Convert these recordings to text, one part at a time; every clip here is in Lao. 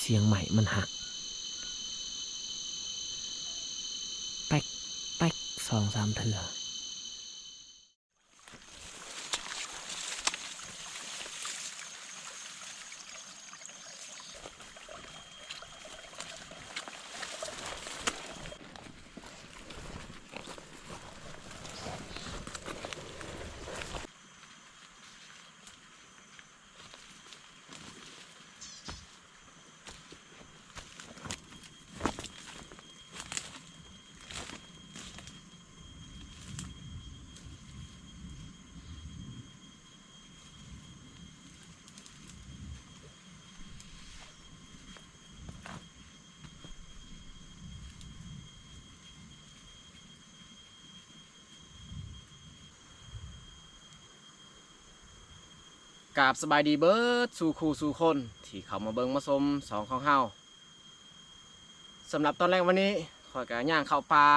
ສຽງໄມ້ມັນຫັກ ແປັກ ແປັກ ສອງສາມເທື່ອ. ກາບສະບາຍດີເບິດສູ່ຄູ່ສູ່ຄົນທີ່ເຂົ້າມາເບິ່ງມາຊົມຊ່ອງຂອງເຮົາ. ສຳລັບຕອນແລກວັນນີ້ ຂ້ອຍກະຍ່າງເຂົ້າປ່າ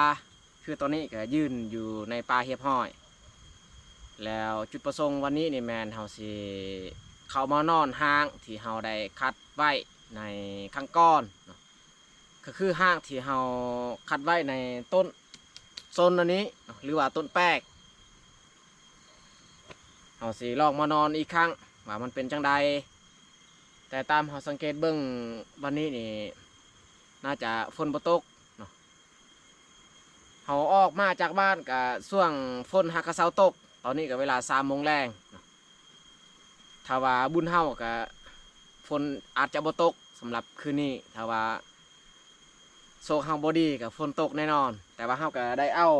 ຄືຕອນນີ້ກະຢືນຢູ່ໃນປ່າຮຽບຮ້ອຍ. ແລ້ວຈຸດປະສົງວັນນີ້ນີ້ແມ່ນເຮົາຊິເຂົ້າມານອນຮ້າງທີ່ເຮົາໄດ້ຂັດໄວ້ໃນຄັ້ງກ່ອນເນາະ. ກໍຄືຮ້າງທີ່ເຮົາຂັດໄວ້ໃນຕົ້ນຊົນອັນນີ້ເນາະ ຫຼືວ່າຕົ້ນແປກ. ເຮົາຊິລອງມານອນອີກຄັ້ງວ່າມັນເປັນຈັ່ງໃດ. ແຕ່ຕາມເຮົາສັງເກດເບິ່ງວັນນີ້ນີ້ ໜ້າຈະຝົນບໍ່ຕົກເນາະ. ເຮົາອອກມາຈາກບ້ານກະຊ່ວງຝົນຫາກະເຊົາຕົກ. ຕອນນີ້ກະເວລາສາມໂມງແລງເນາະ. ຖ້າວ່າບຸນເຮົາກະຝົນອາດຈະບໍ່ຕົກສຳລັບຄືນນີ້. ຖ້າວ່າໂຊກເຮົາບໍ່ດີກະຝົນຕົກແນ່ນອນ. ແຕ່ວ່າເຮົາກະໄດ້ເອົາ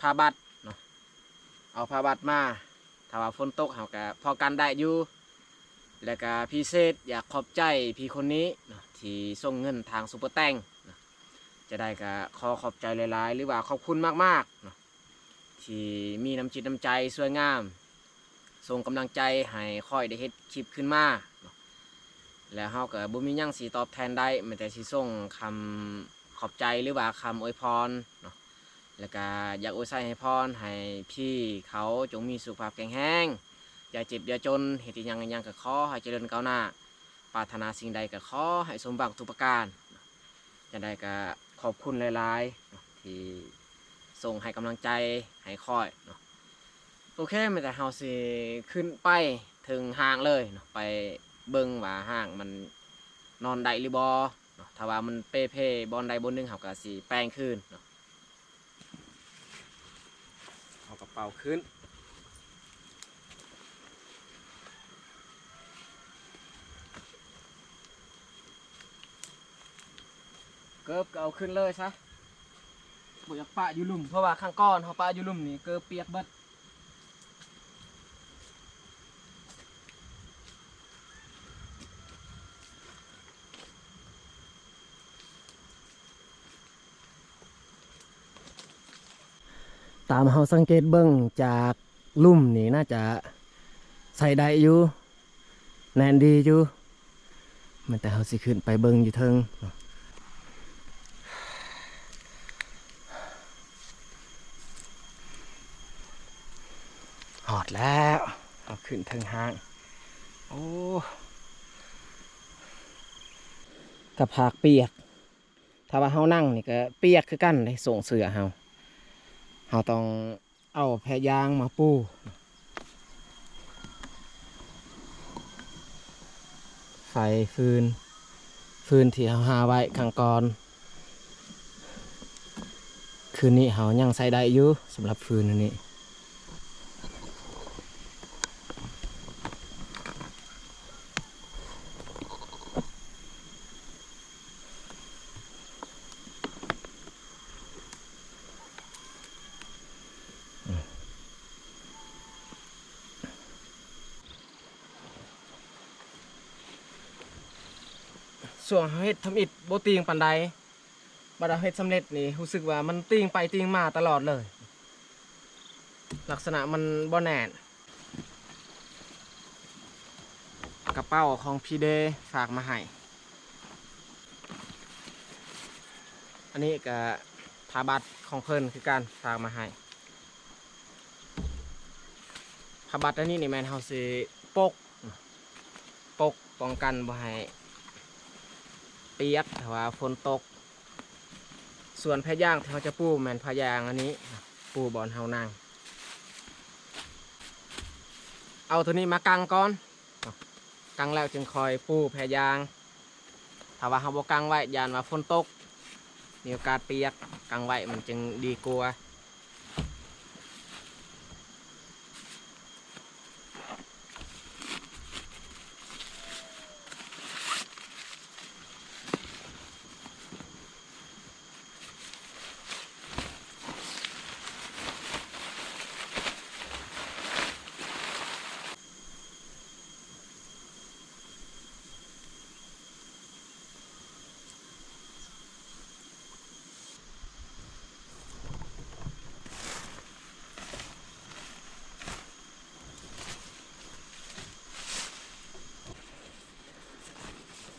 ຜ້າບັດເນາະ ເອົາຜ້າບັດມາ. ຖ້າວ່າຝົນຕົກເຮົາກະພໍກັນໄດ້ຢູ່. ແລ້ວກະພິເສດຢາກຂອບໃຈພີ່ຄົນນີ້ເນາະ ທີ່ສົ່ງເງິນທາງຊຸບເປີແຕັງເນາະ. ຈະໄດ້ກະຂໍຂອບໃຈຫຼາຍໆ ຫຼືວ່າຂອບຄຸນມາກໆເນາະ ທີ່ມີນ້ຳຈິດນ້ຳໃຈຊ່ວຍງາມ ສົ່ງກຳລັງໃຈໃຫ້ຂ້ອຍໄດ້ເຮັດຄລິບຂຶ້ນມາເນາະ. ແລ້ວເຮົາກະບໍ່ມີຫຍັງຊິຕອບແທນໄດ້ ມີແຕ່ຊິສົ່ງຄຳຂອບໃຈ ຫຼືວ່າຄຳອວຍພອນເນາະ. ແລ້ວກະຢາກອວຍໄຊໃຫ້ພອນໃຫ້ພີ່ເຂົາຈົ່ງມີສຸຂະພາບແຂງແຮງ ຢ່າເຈັບຢ່າຈົນ, ເຮັດອີ່ຫຍັງອີ່ຫຍັງກະຂໍໃຫ້ຈະເລີນກ້າວໜ້າ, ປາດຖະໜາສິ່ງໃດກະຂໍໃຫ້ສົມຫວັງທຸກປະການ. ຈັ່ງໃດກະຂອບຄຸນຫຼາຍໆເນາະ ທີ່ສົ່ງໃຫ້ກຳລັງໃຈໃຫ້ຂ້ອຍເນາະ. ໂອເຄ ແມ່ນແຕ່ເຮົາຊິຂຶ້ນໄປເທິງຮ້າງເລີຍເນາະ ໄປເບິ່ງວ່າຮ້າງມັນນອນໄດ້ຫຼືບໍ່ເນາະ. ຖ້າວ່າມັນເປ່ເພບ່ອນໃດບ່ອນໜຶ່ງ ເຮົາກະຊິແປງຄືນເນາະ. ເອົາກະເປົາຂຶ້ນ ເກີບກະເອົາຂຶ້ນເລີຍຊະ ບໍ່ຢາກປະຢູ່ລຸ່ມ ເພາະວ່າຄັ້ງກ່ອນເຮົາປະຢູ່ລຸ່ມນີ້ເກີບປຽກເບິດ. ຕາມເຮົາສັງເກດເບິ່ງຈາກລຸ່ມນີ້ ໜ້າຈະໃຊ້ໄດ້ຢູ່ ແໜ້ນດີຢູ່. ແມ່ນແຕ່ເຮົາຊິຂຶ້ນໄປເບິ່ງຢູ່ເທິງ. ຮອດແລ້ວ ເຮົາຂຶ້ນເທິງຮ້າງ. ໂອ້ ກະພາກປຽກ. ຖ້າວ່າເຮົານັ່ງນີ້ກະປຽກຄືກັນເດ້ ໂສ້ງເສື້ອເຮົາ. ເຮົາຕ້ອງເອົາແພຍາງມາປູ ໄຟ ຟືນ ຟືນທີ່ເຮົາຫາໄວ້ຄັ້ງກ່ອນ. ຄືນນີ້ເຮົາຍັງໃຊ້ໄດ້ຢູ່ ສຳລັບຟືນອັນນີ້. ຊ່ວງເຮົາເຮັດທຳອິດບໍ່ຕີງປານໃດ, ບັດເຮົາເຮັດສຳເລັດນີ້ ຮູ້ສຶກວ່າມັນຕີງໄປຕີງມາຕະຫຼອດເລີຍ, ລັກສະນະມັນບໍ່ແໜ້ນ. ກະເປົາຂອງພີ່ເດຝາກມາໃຫ້. ອັນນີ້ກະຜ້າບັດຂອງເພິ່ນຄືກັນ ຝາກມາໃຫ້. ຜ້າບັດອັນນີ້ນີ້ແມ່ນເຮົາຊິປົກ ປົກປ້ອງກັນບໍ່ໃຫ້ ປຽກ ຖ້າວ່າຝົນຕົກ. ສ່ວນແພຢາງທີ່ເຮົາຈະປູແມ່ນແພຢາງອັນນີ້ ປູບ່ອນເຮົານັ່ງ. ເອົາໂຕນີ້ມາກັງກ່ອນ ກັງແລ້ວຈຶ່ງຄ່ອຍປູແພຢາງ. ຖ້າວ່າເຮົາບໍ່ກັງໄວ້ ຢ້ານວ່າຝົນຕົກ ມີໂອກາດປຽກ, ກັງໄວ້ມັນຈຶ່ງດີກວ່າ.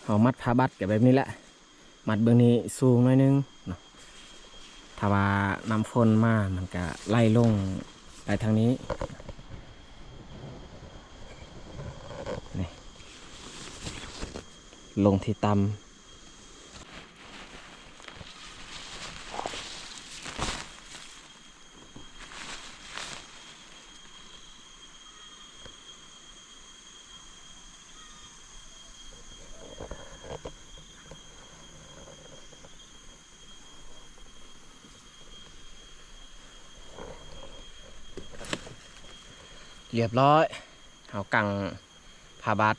ເຮົາມັດຜ້າບັດກໍແບບນີ້ແຫຼະ. ມັດເບື້ອງນີ້ສູງໜ້ອຍໜຶ່ງເນາະ, ຖ້າວ່ານ້ຳຝົນມາມັນກະໄຫຼລົງໄປທາງນີ້ ນີ້ ລົງທີ່ຕ່ຳ. ຮຽບຮ້ອຍ ເຮົາກັງຜ້າບັດ.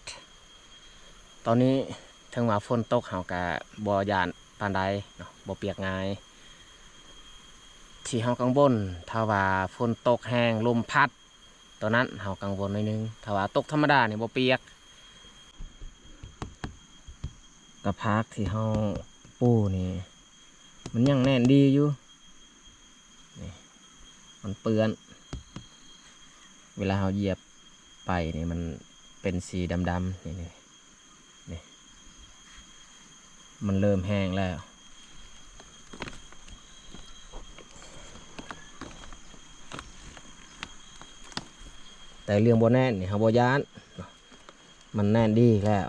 ຕອນນີ້ເຖິງວ່າຝົນຕົກເຮົາກະບໍ່ຢ້ານປານໃດເນາະ, ບໍ່ປຽກງ່າຍ. ທີ່ເຮົາກັງວົນ ຖ້າວ່າຝົນຕົກແຮງ ລົມພັດ ຕອນນັ້ນເຮົາກັງວົນໜ້ອຍໜຶ່ງ, ຖ້າວ່າຕົກທຳມະດານີ້ບໍ່ປຽກ. ກະພາກທີ່ເຮົາປູນີ້ ມັນຍັງແໜ້ນດີຢູ່ ນີ້ ມັນເປື້ອນ ເວລາເຮົາຢຽບໄປນີ້ ມັນເປັນສີດຳໆ ນີ້ ນີ້ ນີ້ ມັນເລີ່ມແຫ້ງແລ້ວ. ແຕ່ເລື່ອງບໍ່ແໜ້ນນີ້ ເຮົາບໍ່ຢ້ານເນາະ, ມັນແໜ້ນດີແລ້ວ.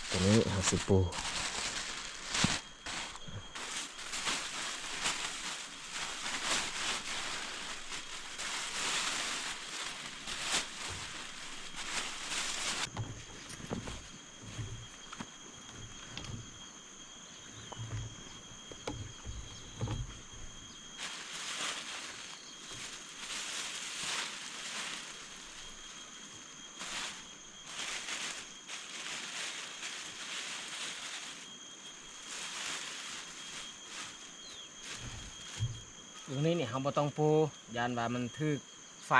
ຕົວນີ້ເຮົາຊິປູ. ຕົງນີ້ນີ້ເຮົາບໍ່ຕ້ອງປູ ຢ້ານວ່າມັນຖືກໄຟ.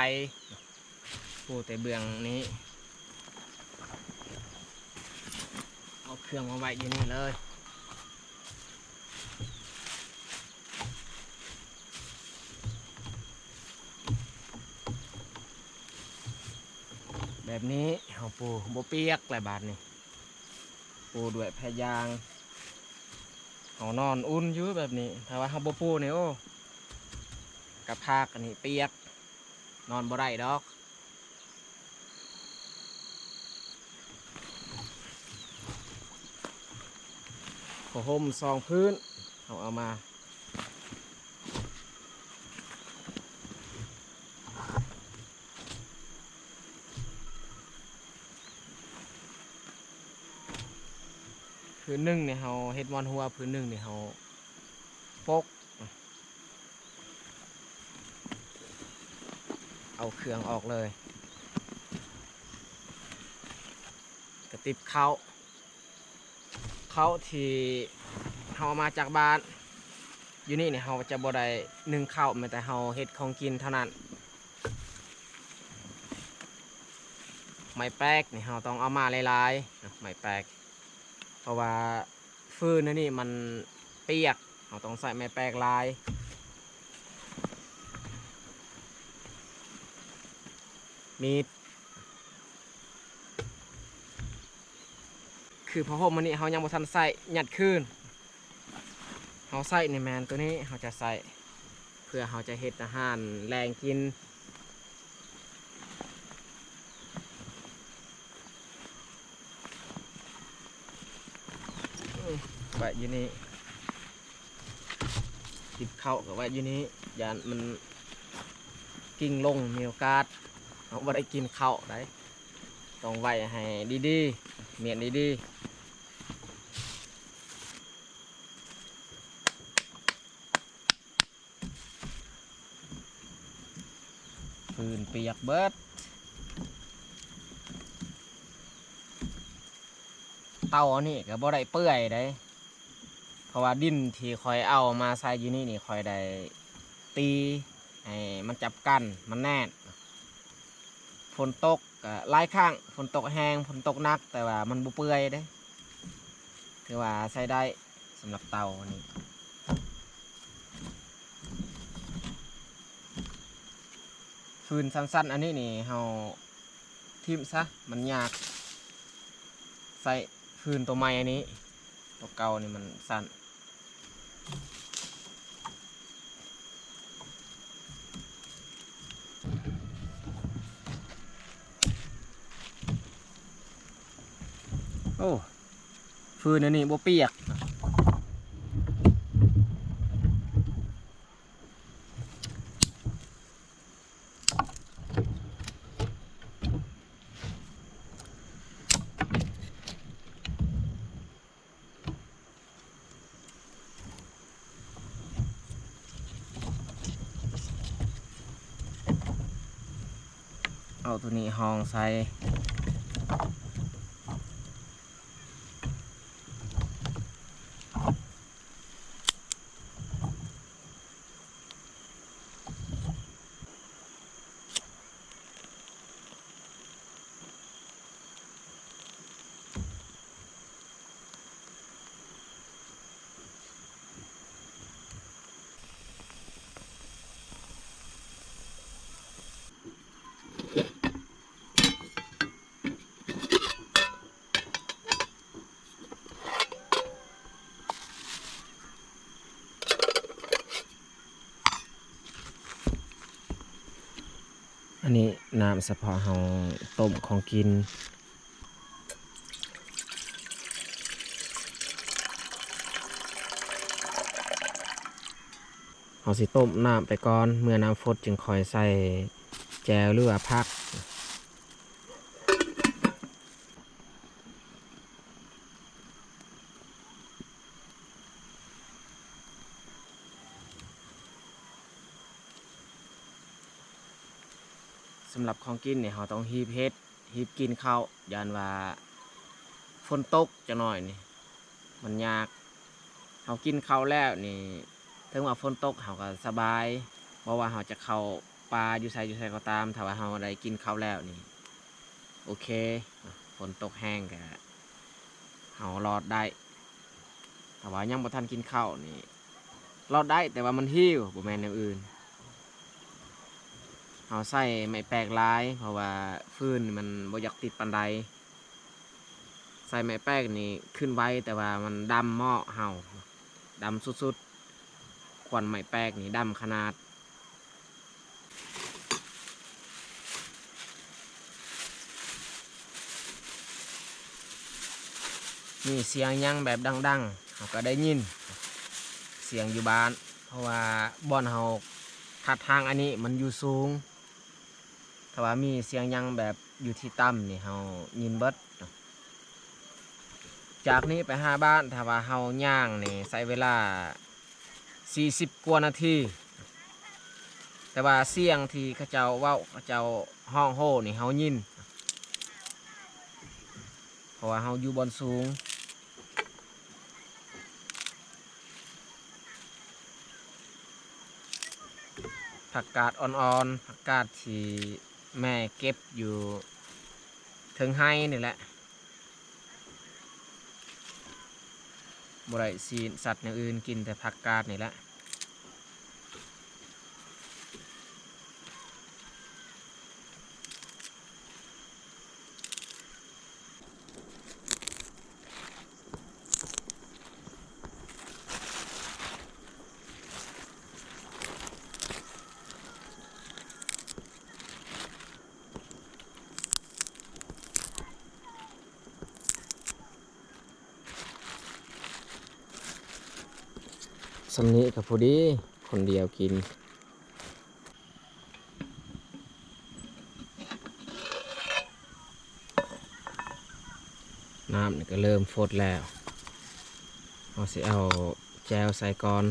ປູແຕ່ເບື້ອງນີ້ ເອົາເຄື່ອງມາໄວ້ຢູ່ນີ້ເລີຍ. ແບບນີ້ເຮົາປູບໍ່ປຽກແລ້ວບາດນີ້ ປູດ້ວຍຜ້າຢາງ ເຮົານອນອຸ່ນຢູ່ແບບນີ້. ຖ້າວ່າເຮົາບໍ່ປູນີ້ ໂອ້ ກະພາກອັນນີ້ປຽກ ນອນບໍ່ໄດ້ດອກ. ຜ້າຫົ່ມສອງພື້ນ ເຮົາເອົາມາ ພື້ນໜຶ່ງນີ້ເຮົາເຮັດໝອນຫົວ, ພື້ນໜຶ່ງນີ້ເຮົາປົກ ເອົາເຄື່ອງອອກເລີຍ. ກະຕິບເຂົ້າ ເຂົ້າທີ່ເຮົາເອົາມາຈາກບ້ານ. ຢູ່ນີ້ນີ້ເຮົາຈະບໍ່ໄດ້ໜຶ້ງເຂົ້າ, ແມ່ນແຕ່ເຮົາເຮັດຂອງກິນເທົ່ານັ້ນ. ໄມ້ແປກນີ້ເຮົາຕ້ອງເອົາມາຫຼາຍໆເນາະ, ໄມ້ແປກ ເພາະວ່າຟືນອັນນີ້ມັນປຽກ, ເຮົາຕ້ອງໃຊ້ໄມ້ແປກຫຼາຍ. ມີດ ຄືຜ້າຫົ່ມອັນນີ້ເຮົາຍັງບໍ່ທັນໃຊ້ ຍັດຄືນ. ເຮົາໃຊ້ນີ້ແມ່ນໂຕນີ້ ເຮົາຈະໃຊ້ເພື່ອເຮົາຈະເຮັດອາຫານແລງກິນ. ໄວ້ຢູ່ນີ້ ຕິບເຂົ້າກໍໄວ້ຢູ່ນີ້ ຢ້ານມັນກິ້ງລົງ ມີໂອກາດເຮົາບໍ່ໄດ້ກິນເຂົ້າໄດ໋ ຕ້ອງໄວ້ໃຫ້ດີໆ ມ້ຽນດີໆ. ຟືນປຽກເບິດ ເຕົາອັນນີ້ກໍບໍ່ໄດ້ເປື່ອຍໃດ໋ ເພາະວ່າດິນທີ່ຂ້ອຍເອົາມາໃສ່ຢູ່ນີ້ນີ້ ຂ້ອຍໄດ້ຕີໃຫ້ມັນຈັບກັນ ມັນແໜ້ນ. ຝົນຕົກກໍຫຼາຍຄັ້ງ ຝົນຕົກແຮງ ຝົນຕົກໜັກ ແຕ່ວ່າມັນບໍ່ເປື່ອຍເດ້ ຖືວ່າໃຊ້ໄດ້ ສຳລັບເຕົານີ້ ຟືນສັ້ນໆ ອັນນີ້ນີ້ ເຮົາຖິ້ມຊະ ມັນຍາກ ໃຊ້ຟືນຕົວໃໝ່ອັນນີ້ ຕົວເກົ່ານີ້ມັນສັ້ນ. ໂອ້ ຟືນອັນນີ້ບໍ່ປຽກ ເອົາໂຕນີ້ຮອງໃສ່ ອັນນີ້ນ້ຳສະເພາະເຮົາຕົ້ມຂອງກິນ ເຮົາຊິຕົ້ມນ້ຳໄປກ່ອນ ເມື່ອນ້ຳຟົດຈຶ່ງຄ່ອຍໃສ່ແຈ່ວ ຫຼືວ່າຜັກ. ສຳລັບຂອງກິນນີ້ ເຮົາຕ້ອງຮີບເຮັດ ຮີບກິນເຂົ້າ ຢ້ານວ່າຝົນຕົກຈັກໜ້ອຍນີ້ ມັນຍາກ ເຮົາກິນເຂົ້າແລ້ວນີ້ ເຖິງວ່າຝົນຕົກເຮົາກໍສະບາຍ ບໍ່ວ່າເຮົາຈະເຂົ້າປ່າຢູ່ໃສຢູ່ໃສກໍຕາມ ຖ້າວ່າເຮົາໄດ້ກິນເຂົ້າແລ້ວນີ້ ໂອເຄ ຝົນຕົກແຮງກະເຮົາລອດໄດ້ ຖ້າວ່າຍັງບໍ່ທັນກິນເຂົ້ານີ້ລອດໄດ້ ແຕ່ວ່າມັນຫິວ ບໍ່ແມ່ນແນວອື່ນ. ເຮົາໃຊ້ໄມ້ແປກຫຼາຍ ເພາະວ່າຟືນມັນບໍ່ຢາກຕິດປານໃດ ໃຊ້ໄມ້ແປກນີ້ຂຶ້ນໄວ ແຕ່ວ່າມັນດຳໝໍ້ເຮົາ ດຳສຸດໆ ຄວັນໄມ້ແປກນີ້ດຳຂະໜາດ. ມີສຽງຫຍັງແບບດັງໆ ເຮົາກໍໄດ້ຍິນ ສຽງຢູ່ບ້ານ ເພາະວ່າບ່ອນເຮົາທັດທາງອັນນີ້ມັນຢູ່ສູງ ຖ້າວ່າມີສຽງຫຍັງແບບຢູ່ທີ່ຕ່ຳນີ້ ເຮົາຍິນເບິດ. ຈາກນີ້ໄປຫາບ້ານ ຖ້າວ່າເຮົາຍ່າງນີ້ໃຊ້ເວລາສີ່ສິບກວ່ານາທີ ແຕ່ວ່າສຽງທີ່ເຂົາເຈົ້າເວົ້າ ເຂົາເຈົ້າຮ້ອງໂຮນີ້ເຮົາຍິນ ເພາະວ່າເຮົາຢູ່ບ່ອນສູງ. ຜັກກາດອ່ອນໆ ຜັກກາດທີ່ແມ່ເກັບຢູ່ເທິງໄຮ່ນີ້ແຫຼະ ບໍ່ໄດ້ຊີ້ນສັດແນວອື່ນ ກິນແຕ່ຜັກກາດນີ້ແຫຼະ. ເ ສ່ຳນີ້ກໍພໍດີ ຄົນດຽວກິນ. ນ້ຳນີ້ກໍເລີ່ມຟົດແລ້ວ ເຮົາຊິເອົາແຈ່ວໃສ່ກ່ອນ.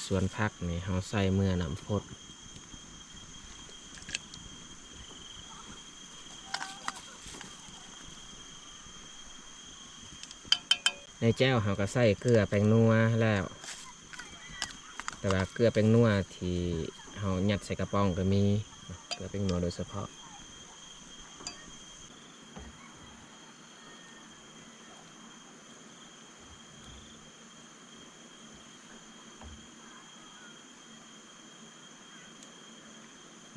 ສ່ວນຜັກນີ້ເຮົາໃສ່ເມື່ອນ້ຳຟົດ. ໃນແຈ່ວເຮົາກໍໃສ່ເກືອແປ້ງນົວແລ້ວ ແຕ່ວ່າເກືອແປ້ງນົວທີ່ເຮົາຍັດໃສ່ກະປ໋ອງກໍມີ ເກືອແປ້ງນົວໂດຍສະເພາະ.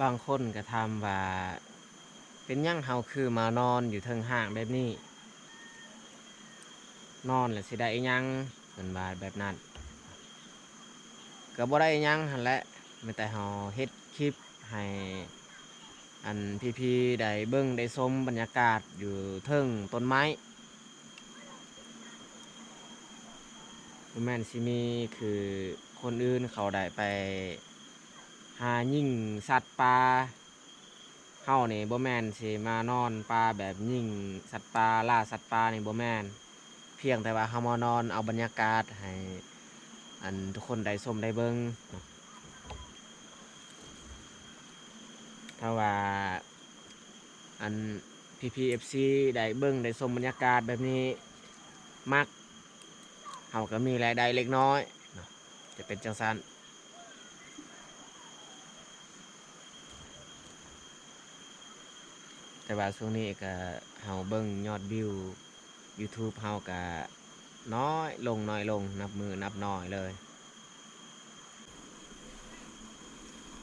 ບາງຄົນກໍຖາມວ່າ ເປັນຫຍັງເຮົາຄືມານອນຢູ່ເທິງຫ້າງແບບນີ້? ນອນແລ້ວຊິໄດ້ອີ່ຫຍັງ? ເພິ່ນວ່າແບບນັ້ນ. ກໍບໍ່ໄດ້ອີ່ຫຍັງຫັ້ນແຫຼະ ມີແຕ່ເຮົາເຮັດຄລິບໃຫ້ ອັນພີ່ໆໄດ້ເບິ່ງໄດ້ຊົມບັນຍາກາດຢູ່ເທິງຕົ້ນໄມ້ ບໍ່ແມ່ນຊິມີຄືຄົນອື່ນເຂົາໄດ້ໄປຫາຍິງສັດປ່າ. ເຮົານີ້ບໍ່ແມ່ນຊິມານອນປ່າແບບຍິງສັດປ່າ ລ່າສັດປ່ານີ້ບໍ່ແມ່ນ. ພຽງແຕ່ວ່າເຮົາມານອນເອົາບັນຍາກາດໃຫ້ ອັນ ທຸກຄົນໄດ້ຊົມໄດ້ເບິ່ງເນາະ. ຖ້າວ່າ ອັນ ພີ່ໆ ເອັຟຊີ ໄດ້ເບິ່ງໄດ້ຊົມບັນຍາກາດແບບນີ້ ມັກ ເຮົາກໍມີລາຍໄດ້ເລັກນ້ອຍເນາະ ຈະເປັນຈັ່ງຊັ້ນ. ແຕ່ວ່າຊ່ວງນີ້ກໍເຮົາເບິ່ງຍອດວິວຢູທູບເຮົາກໍນ້ອຍລົງ ນ້ອຍລົງ ນັບມື້ນັບໜ້ອຍເລີຍ.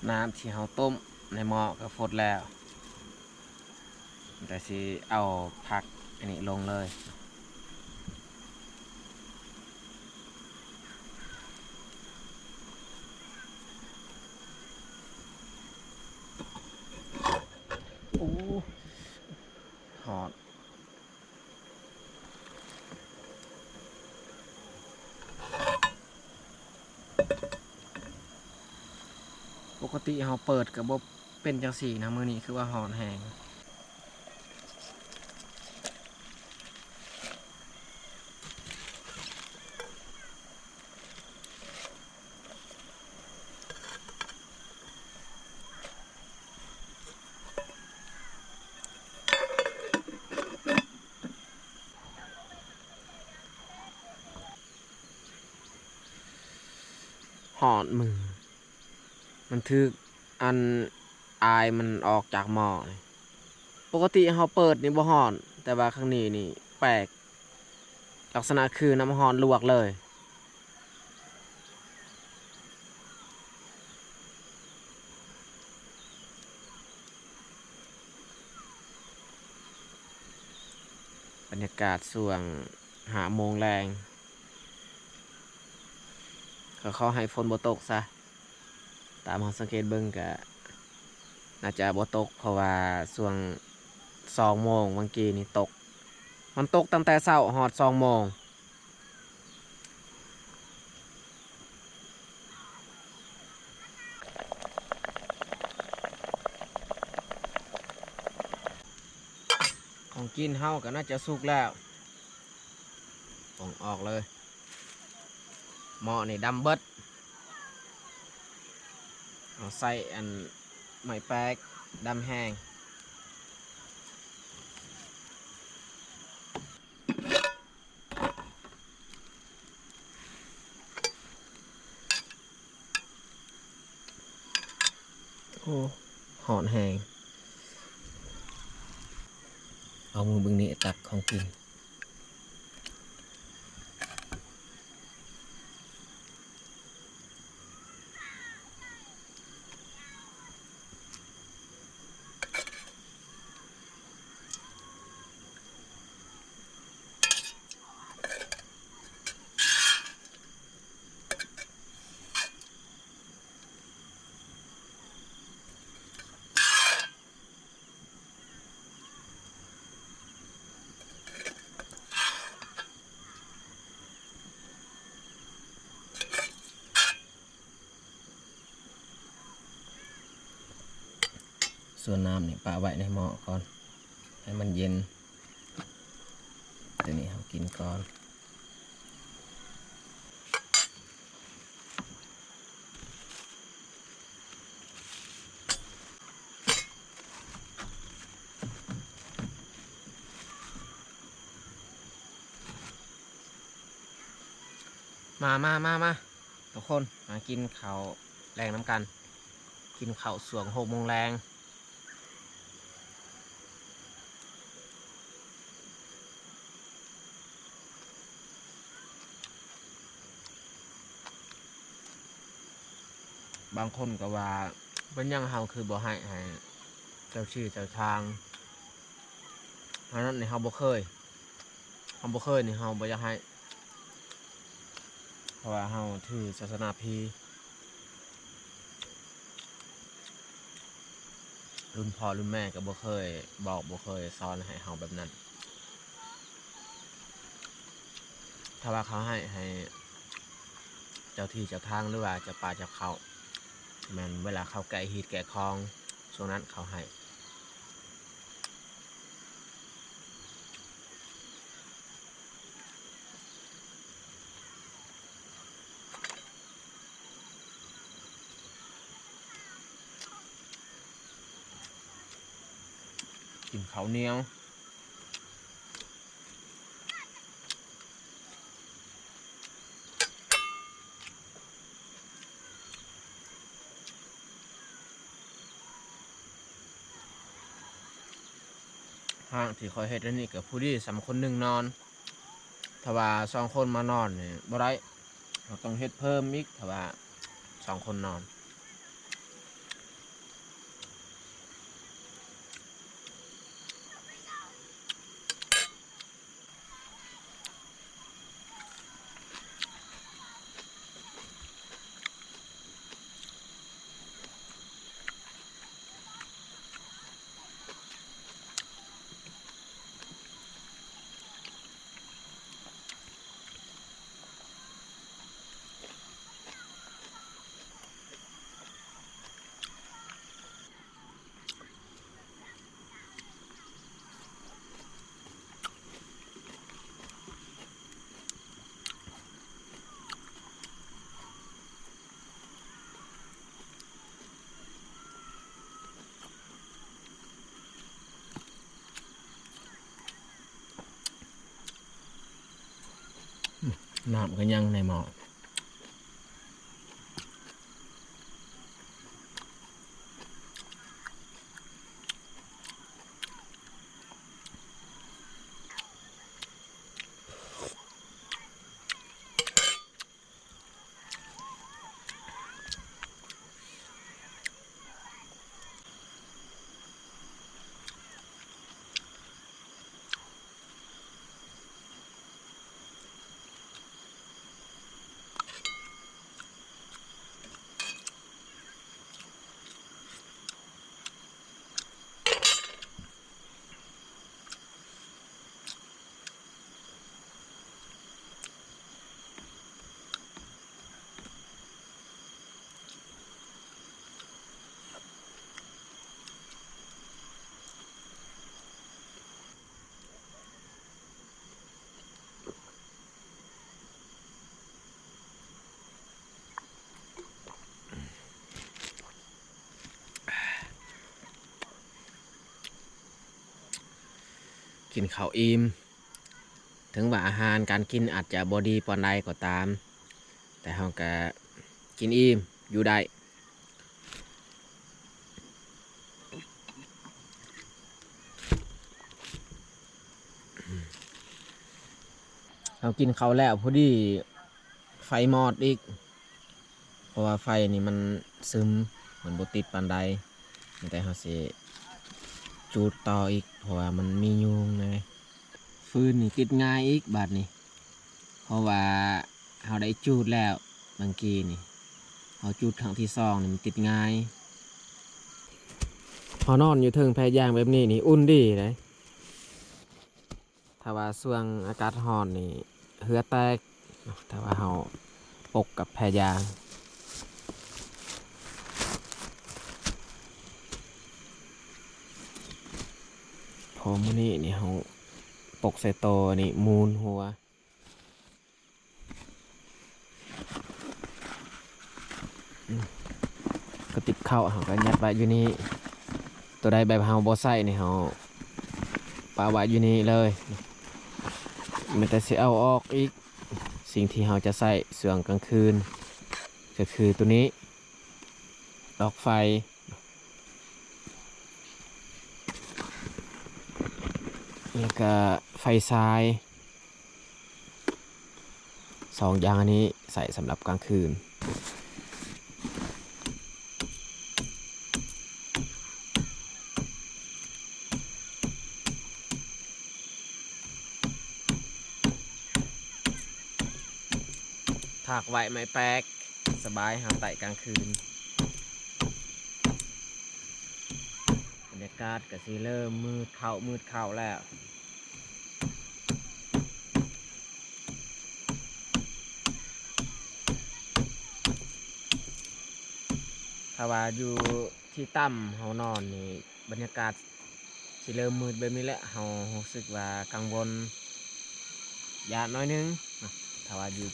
ນ້ຳທີ່ເຮົາຕົ້ມໃນໝໍ້ກໍຟົດແລ້ວ ແຕ່ຊິເອົາຜັກອັນນີ້ລົງເລີຍ. ໂອ້ ຮ້ອນ. ປົກກະຕິເຮົາເປີດກໍບໍ່ເປັນຈັ່ງຊີ້ນະ ມື້ນີ້ຄືວ່າຮ້ອນແຮງ. ຮອດມື ມັນຖືກອັນອາຍມັນອອກຈາກໝໍ້ນີ້. ປົກກະຕິເຮົາເປີດນີ້ບໍ່ຮ້ອນ, ແຕ່ວ່າຄັ້ງນີ້ນີ້ແປກ, ລັກສະນະຄືນ້ຳຮ້ອນລວກເລີຍ. ບັນຍາກາດຊ່ວງ ຫ້າໂມງແລງ ກໍຂໍໃຫ້ຝົນບໍ່ຕົກຊະ. ຕາມເຮົາສັງເກດເບິ່ງກະໜ້າຈະບໍ່ຕົກ ເພາະວ່າຊ່ວງສອງໂມງຫວ່າງກີ້ນີ້ຕົກ. ມັນຕົກຕັ້ງແຕ່ເຊົ້າຮອດສອງໂມງ. ຂອງກິນເຮົາກໍໜ້າຈະສຸກແລ້ວ. ປົງອອກເລີຍ. ໝໍ້ນີ້ດຳເບິດ. ເຮົາໃສ່ອັນໄມ້ແປກດຳແຮງ. ໂອ້ ຮ້ອນແຮງ. ເອົາມືເບິ່ງນີ້ ຕັກຂອງກິນ. ເ ສ່ວນນ້ຳນີ້ປະໄວ້ໃນໝໍ້ກ່ອນ ໃຫ້ມັນເຢັນ. ຕົວນີ້ເຮົາກິນກ່ອນ. ມາ ມາ ມາ ມາ ທຸກຄົນ ມາກິນເຂົ້າແລງນຳກັນ. ກິນເຂົ້າຊ່ວງຫົກໂມງແລງ. ບາງຄົນກໍວ່າ ເປັນຫຍັງເຮົາຄືບໍ່ໃຫ້ ໃຫ້ເຈົ້າທີ່ເຈົ້າທາງ? ອັນນັ້ນນີ້ເຮົາບໍ່ເຄີຍ ເຮົາບໍ່ເຄີຍນີ້ ເຮົາບໍ່ຢາກໃຫ້ ເພາະວ່າເຮົາຖືສາສະໜາຜີ. ລຸ້ນພໍ່ລຸ້ນແມ່ກໍບໍ່ເຄີຍບອກ ບໍ່ເຄີຍສອນໃຫ້ເຮົາແບບນັ້ນ. ຖ້າວ່າເຂົາໃຫ້ ໃຫ້ເຈົ້າທີ່ເຈົ້າທາງ ຫຼືວ່າເຈົ້າປ່າເຈົ້າເຂົາ ແມ່ນເວລາເຂົາແກະຮີດແກະຄອງ ຊ່ວງນັ້ນເຂົາໃຫ້. ກິນເຂົ້າໜຽວ. ຫ້າງທີ່ຂ້ອຍເຮັດອັນນີ້ກໍພໍດີສ່ຳຄົນໜຶ່ງນອນ. ຖ້າວ່າສອງຄົນມານອນນີ້ບໍ່ໄດ້ ເຮົາຕ້ອງເຮັດເພີ່ມອີກ ຖ້າວ່າສອງຄົນນອນ. ນ້ຳກໍຍັງໃນໝໍ້. ກິນເຂົ້າອີ່ມ ເຖິງວ່າອາຫານການກິນອາດຈະບໍ່ດີປານໃດກໍຕາມ ແຕ່ເຮົາກະກິນອີ່ມ ຢູ່ໄດ້. ເຮົາກິນເຂົ້າແລ້ວພໍດີໄຟມອດອີກ ເພາະວ່າໄຟນີ້ມັນຊຶມ ມັນບໍ່ຕິດປານໃດ ແຕ່ເຮົາຊິຈູດຕໍ່ອີກ ເພາະວ່າມັນມີຍຸງແດ່. ຟືນນີ້ຕິດງ່າຍອີກບາດນີ້ ເພາະວ່າເຮົາໄດ້ຈູດແລ້ວ ເມື່ອກີ້ນີ້ ເຮົາຈູດຄັ້ງທີສອງນີ້ມັນຕິດງ່າຍ. ເຮົານອນຢູ່ເທິງແພຢາງແບບນີ້ນີ້ອຸ່ນດີເດ້. ຖ້າວ່າຊ່ວງອາກາດຮ້ອນນີ້ເຫື່ອແຕກ ຖ້າວ່າເຮົາປົກກັບແພຢາງ. ພໍມື້ນີ້ນີ້ເຮົາປົກໃສ່ຕໍນີ້ ມູນຫົວ ກະຕິບເຂົ້າເຮົາກະຍັດໄວ້ຢູ່ນີ້. ໂຕໃດແບບເຮົາບໍ່ໃຊ້ນີ້ ເຮົາປະໄວ້ຢູ່ນີ້ເລີຍ. ມີແຕ່ຊິເອົາອອກອີກ. ສິ່ງທີ່ເຮົາຈະໃຊ້ຊ່ວງກາງຄືນ ກະຄືໂຕນີ້ ດອກໄຟ ແລ້ວກະໄຟຊາຍ. ສອງຢ່າງອັນນີ້ໃຊ້ສຳລັບກາງຄືນ. ຖາກໄວ້ໄມ້ແປກ ສະບາຍເຮົາໄຕ້ກາງຄືນ. ບັນຍາກາດກະຊິເລີ່ມມືດເຂົ້າ ມືດເຂົ້າແລ້ວ. ຖ້າວ່າຢູ່ທີ່ຕ່ຳເຮົານອນນີ້ ບັນຍາກາດຊິເລີ່ມມືດແບບນີ້ແຫຼະ ເຮົາຮູ້ສຶກວ່າກັງວົນຢ້ານໜ້ອຍໜຶ່ງເນາະ. ຖ້າວ່າຢູ່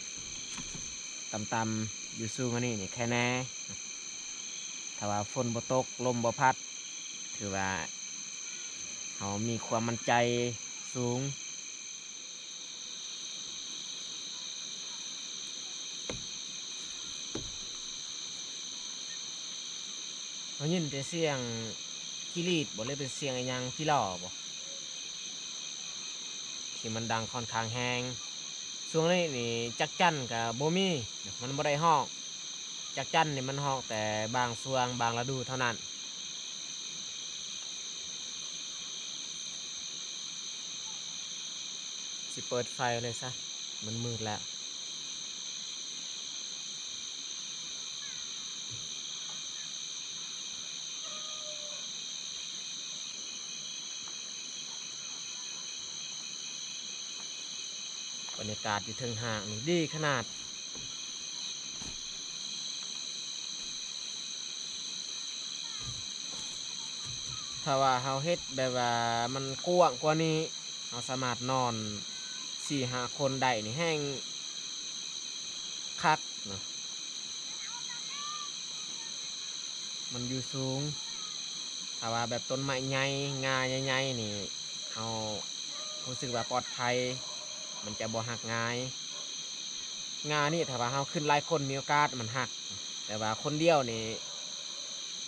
ຕ່ຳໆ ຢູ່ສູງກວ່ານີ້ນີ້ແຄ່ແນ່. ຖ້າວ່າຝົນບໍ່ຕົກ ລົມບໍ່ພັດ ຖືວ່າເຮົາມີຄວາມໝັ້ນໃຈສູງ. ເຮົາຍິນແຕ່ສຽງຈີ່ຫຼີດບໍ ຫຼືເປັນສຽງອີ່ຫຍັງ ຈີ່ຫຼໍ້ບໍ ທີ່ມັນດັງຄ່ອນຂ້າງແຮງ. ຊ່ວງນີ້ນີ້ຈັກຈັ່ນກະບໍ່ມີ ມັນບໍ່ໄດ້ຮ້ອງ. ຈັກຈັ່ນນີ້ມັນຮ້ອງແຕ່ບາງຊ່ວງບາງລະດູເທົ່ານັ້ນ. ຊິເປີດໄຟເລີຍຊະ ມັນມືດແລ້ວ. ບັນຍາກາດຢູ່ເທິງຫ້າງນີ້ດີຂະໜາດ. ຖ້າວ່າເຮົາເຮັດແບບວ່າມັນກວ້າງກວ່ານີ້ ເຮົາສາມາດນອນສີ່ຫ້າຄົນໄດ້ນີ້ແຮ່ງຄັກເນາະ. ມັນຢູ່ສູງ ຖ້າວ່າແບບຕົ້ນໄມ້ໃຫຍ່ ງ່າໃຫຍ່ໆນີ້ ເຮົາຮູ້ສຶກວ່າປອດໄພ ມັນຈະບໍ່ຫັກງ່າຍ. ງ່ານີ້ຖ້າວ່າເຮົາຂຶ້ນຫຼາຍຄົນມີໂອກາດມັນຫັກ ແຕ່ວ່າຄົນດຽວນີ້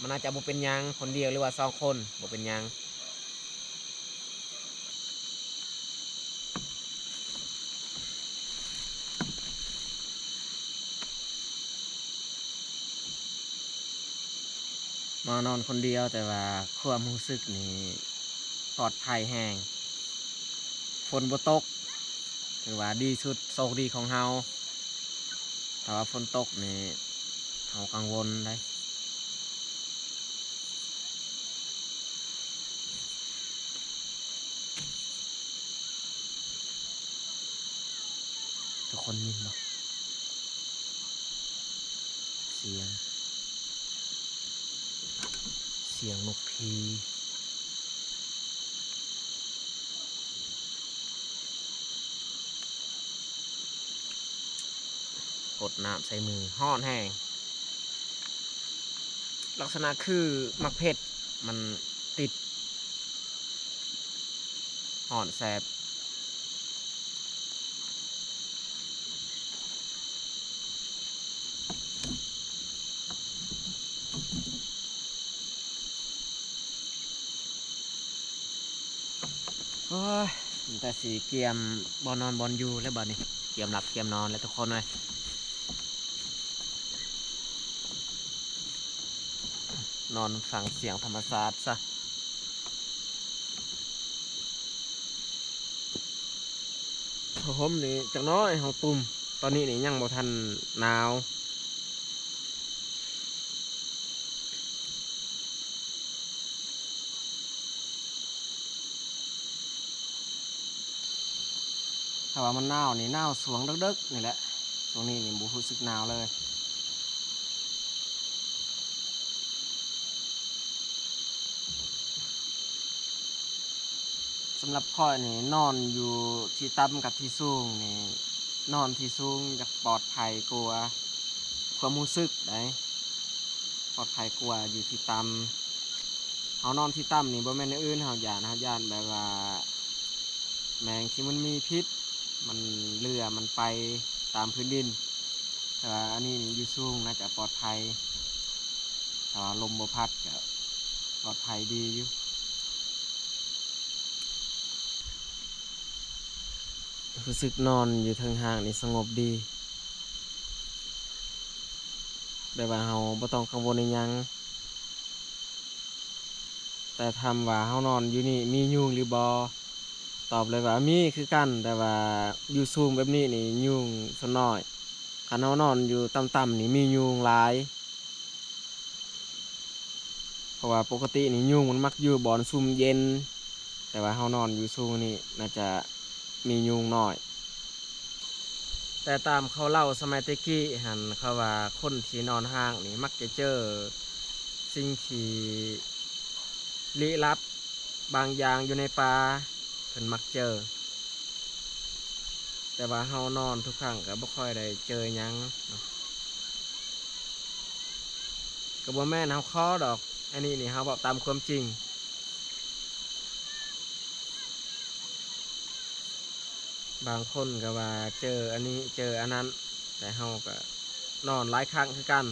ມັນອາດຈະບໍ່ເປັນຫຍັງ ຄົນດຽວ ຫຼືວ່າສອງຄົນບໍ່ເປັນຫຍັງ. ມານອນຄົນດຽວ ແຕ່ວ່າຄວາມຮູ້ສຶກນີ້ປອດໄພແຮງ. ຝົນບໍ່ຕົກ ຖືວ່າດີສຸດ ໂຊກດີຂອງເຮົາ. ຖ້າວ່າຝົນຕົກນີ້ ເຮົາກັງວົນໄດ໋. ທຸກຄົນຍິນບໍ່? ສຽງ ສຽງນົກພີ. ຫົດນ້ຳໃສ່ມື ຮ້ອນແຮງ. ລັກສະນະຄືໝາກເຜັດ ມັນຕິດ ຮ້ອນແສບ. ໂອ້ຍ ມີແຕ່ຊິກຽມບ່ອນນອນບ່ອນຢູ່ແລ້ວບາດນີ້ ກຽມຫຼັບກຽມນອນແລ້ວທຸກຄົນເອີຍ. ນອນຟັງສຽງທຳມະຊາດຊະ. ຜ້າຫົ່ມນີ້ຈັກໜ້ອຍເຮົາຕຸ່ມ ຕອນນີ້ນີ້ຍັງບໍ່ທັນໜາວ. ຖ້າວ່າມັນໜາວນີ້ ໜາວຊ່ວງເດິກໆນີ້ແຫຼະ ຊ່ວງນີ້ນີ້ບໍ່ຮູ້ສຶກໜາວເລີຍ. ສຳລັບຂ້ອຍນີ້ ນອນຢູ່ທີ່ຕ່ຳກັບທີ່ສູງນີ້ ນອນທີ່ສູງຈະປອດໄພກວ່າ ຄວາມຮູ້ສຶກໃດ໋ ປອດໄພກວ່າຢູ່ທີ່ຕ່ຳ. ເຮົານອນທີ່ຕ່ຳນີ້ບໍ່ແມ່ນແນວອື່ນ ເຮົາຢ້ານ ເຮົາຢ້ານແບບວ່າ ແມງທີ່ມັນມີພິດ ມັນເລື່ອ ມັນໄປຕາມພື້ນດິນ. ແຕ່ວ່າອັນນີ້ນີ້ຢູ່ສູງໜ້າຈະປອດໄພ ຖ້າວ່າລົມບໍ່ພັດກະປອດໄພດີຢູ່. ຮູ້ສຶກນອນຢູ່ເທິງຮ້າງນີ້ສະຫງົບດີ ແບບວ່າເຮົາບໍ່ຕ້ອງກັງວົນອີ່ຫຍັງ. ແຕ່ຖາມວ່າເຮົານອນຢູ່ນີ້ມີຍຸງຫຼືບໍ່? ຕອບເລີຍວ່າມີຄືກັນ, ແຕ່ວ່າຢູ່ສູງແບບນີ້ນີ້ຍຸງສ່ວນໜ້ອຍ, ຄັນເຮົານອນຢູ່ຕ່ຳໆນີ້ມີຍຸງຫຼາຍ. ເພາະວ່າປົກກະຕິນີ້ຍຸງມັນມັກຢູ່ບ່ອນຊຸ່ມເຢັນ, ແຕ່ວ່າເຮົານອນຢູ່ສູງນີ້ໜ້າຈະມີຍຸງໜ້ອຍ. ແຕ່ຕາມເຂົາເລົ່າສະໄໝແຕ່ກີ້ຫັ້ນ ເຂົາວ່າຄົນທີ່ນອນຮ້າງນີ້ມັກຈະເຈີສິ່ງທີ່ລີ້ລັບບາງຢ່າງຢູ່ໃນປ່າ ເພິ່ນມັກເຈີ. ແຕ່ວ່າເຮົານອນທຸກຄັ້ງກໍບໍ່ຄ່ອຍໄດ້ເຈີຫຍັງເນາະ, ກໍບໍ່ແມ່ນເຮົາຂໍດອກ, ອັນນີ້ນີ້ເຮົາເວົ້າຕາມຄວາມຈິງ. ບາງຄົນກໍວ່າເຈີອັນນີ້ເຈີອັນນັ້ນ, ແຕ່ເຮົາກໍນອນຫຼາຍຄັ້ງຄືກັນ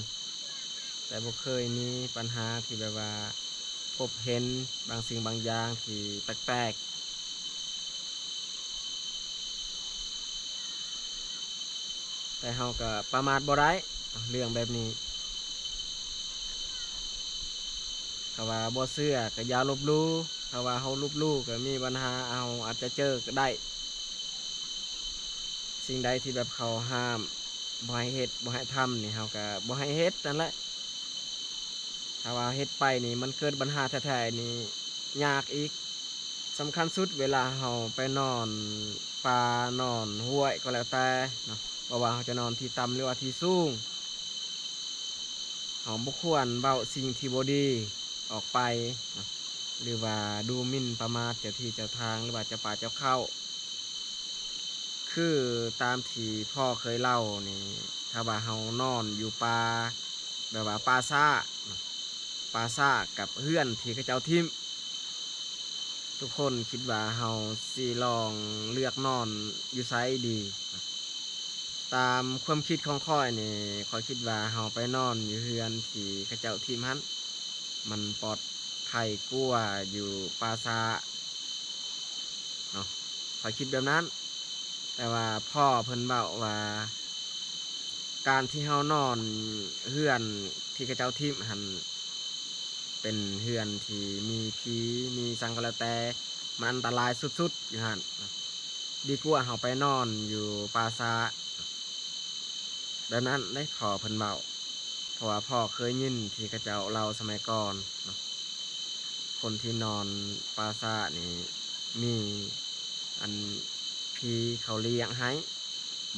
ແຕ່ບໍ່ເຄີຍມີປັນຫາທີ່ແບບວ່າພົບເຫັນບາງສິ່ງບາງຢ່າງທີ່ແປກໆ. ແຕ່ເຮົາກໍປະໝາດບໍ່ໄດ້ເລື່ອງແບບນີ້. ຖ້າວ່າບໍ່ເຊື່ອກໍຢ່າລົບຫຼູ່, ຖ້າວ່າເຮົາລົບຫຼູ່ກໍມີບັນຫາ, ເຮົາອາດຈະເຈີກໍໄດ້. ສິ່ງໃດທີ່ແບບເຂົາຫ້າມບໍ່ໃຫ້ເຮັດ ບໍ່ໃຫ້ທຳນີ້ ເຮົາກໍບໍ່ໃຫ້ເຮັດນັ້ນແຫຼະ. ຖ້າວ່າເຮັດໄປນີ້ມັນເກີດບັນຫາແທ້ໆນີ້ຍາກອີກ. ສຳຄັນສຸດເວລາເຮົາໄປນອນປ່ານອນຫ້ວຍກໍແລ້ວແຕ່ເນາະ, ບໍ່ວ່າເຮົາຈະນອນທີ່ຕ່ຳ ຫຼືວ່າທີ່ສູງ, ເຮົາບໍ່ຄວນເວົ້າສິ່ງທີ່ບໍ່ດີອອກໄປເນາະ ຫຼືວ່າດູໝິ່ນປະໝາດເຈົ້າທີ່ເຈົ້າທາງ ຫຼືວ່າເຈົ້າປ່າເຈົ້າເຂົາ. ຄືຕາມທີ່ພໍ່ເຄີຍເລົ່ານີ້ ຖ້າວ່າເຮົານອນຢູ່ປ່າ ແບບວ່າປ່າຊ້າເນາະ, ປ່າຊ້າກັບເຮືອນທີ່ເຂົາເຈົ້າຖິ້ມ, ທຸກຄົນຄິດວ່າເຮົາຊິລອງເລືອກນອນຢູ່ໃສດີ? ຕາມຄວາມຄິດຂອງຂ້ອຍນີ້ ຂ້ອຍຄິດວ່າເຮົາໄປນອນຢູ່ເຮືອນທີ່ເຂົາເຈົ້າຖິ້ມຫັ້ນ ມັນປອດໄພກວ່າຢູ່ປ່າຊ້າເນາະ, ຂ້ອຍຄິດແບບນັ້ນ. ແຕ່ວ່າພໍ່ເພິ່ນເວົ້າວ່າ ການທີ່ເຮົານອນເຮືອນທີ່ເຂົາເຈົ້າຖິ້ມຫັ້ນ ເປັນເຮືອນທີ່ມີຜີ ມີສັງກໍແລ້ວແຕ່ ມັນອັນຕະລາຍສຸດໆຢູ່ຫັ້ນ, ດີກວ່າເຮົາໄປນອນຢູ່ປ່າຊ້າ. ແບບນັ້ນເດ້ ພໍ່ເພິ່ນເວົ້າ, ເພາະວ່າພໍ່ເຄີຍຍິນທີ່ເຂົາເຈົ້າເລົ່າສະໄໝກ່ອນເນາະ, ຄົນທີ່ນອນປ່າຊ້ານີ້ມີອັນຜີເຂົາລ້ຽງໃຫ້,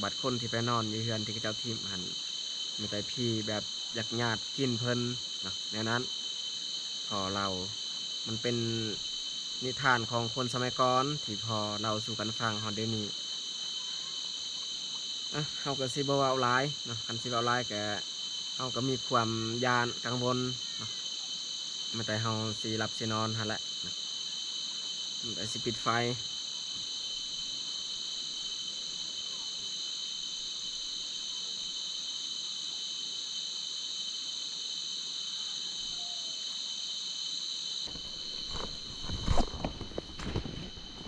ບັດຄົນທີ່ໄປນອນຢູ່ເຮືອນທີ່ເຂົາເຈົ້າຖິ້ມຫັ້ນ ມີແຕ່ຜີແບບຢາກຍາດກິນເພິ່ນເນາະ, ແນວນັ້ນ. ພໍ່ເລົ່າ ມັນເປັນນິທານຂອງຄົນສະໄໝກ່ອນທີ່ພໍ່ເລົ່າສູ່ກັນຟັງຮອດດຽວນີ້. ອະ ເຮົາກໍຊິບໍ່ເວົ້າຫຼາຍເນາະ, ຄັນຊິເວົ້າຫຼາຍກໍ ເຮົາກໍມີຄວາມຢ້ານກັງວົນເນາະ, ມີແຕ່ເຮົາຊິຫຼັບຊິນອນຫັ້ນແຫຼະເນາະ, ແຕ່ຊິປິດໄຟ.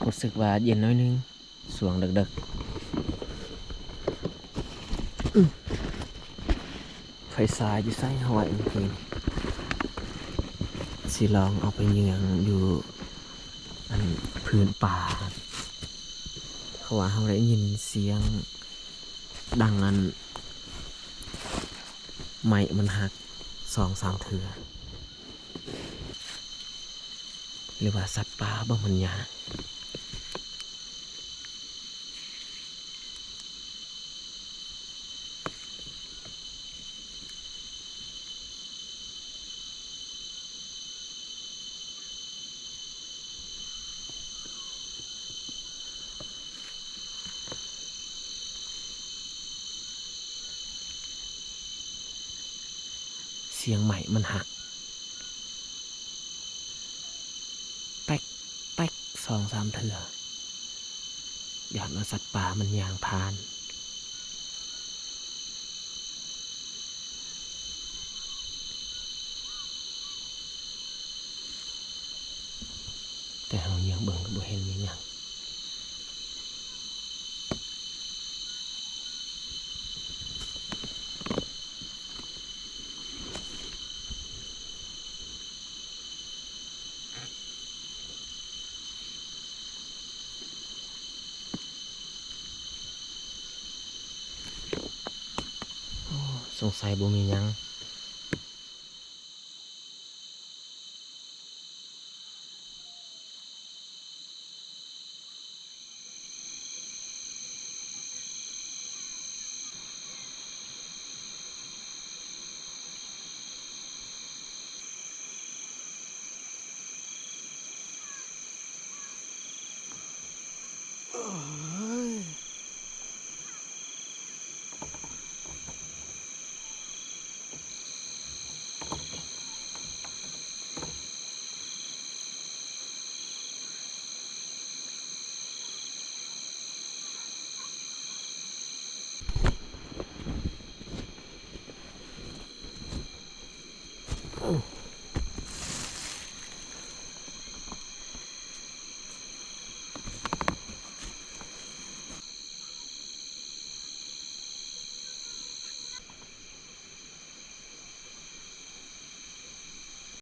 ຮູ້ສຶກວ່າເຢັນໜ້ອຍໜຶ່ງ ຊ່ວງເດິກໆ. ໄຟສາຍຢູ່ໃສເຮົາໄວ້ເມື່ອກີ້ນີ້? ຊິລອງເອົາໄປເຍືອງຢູ່ອັນພື້ນປ່າ, ເພາະວ່າເຮົາໄດ້ຍິນສຽງ ດັ່ງອັນໄມ້ມັນຫັກສອງສາມເທື່ອ ຫຼືວ່າສັດປ່າບໍ່ ມັນຍ່າງ. ເ ສຽງໄມ້ມັນຫັກ ແປັກ ແປັກ ສອງສາມເທື່ອ ຢ້ານວ່າສັດປ່າມັນຍ່າງຜ່ານ. ແຕ່ເຮົາເຫຍື້ອງເບິ່ງກໍບໍ່ເຫັນມີຫຍັງ. ໂອ້ ສົງໄສບໍ່ມີຫຍັງ.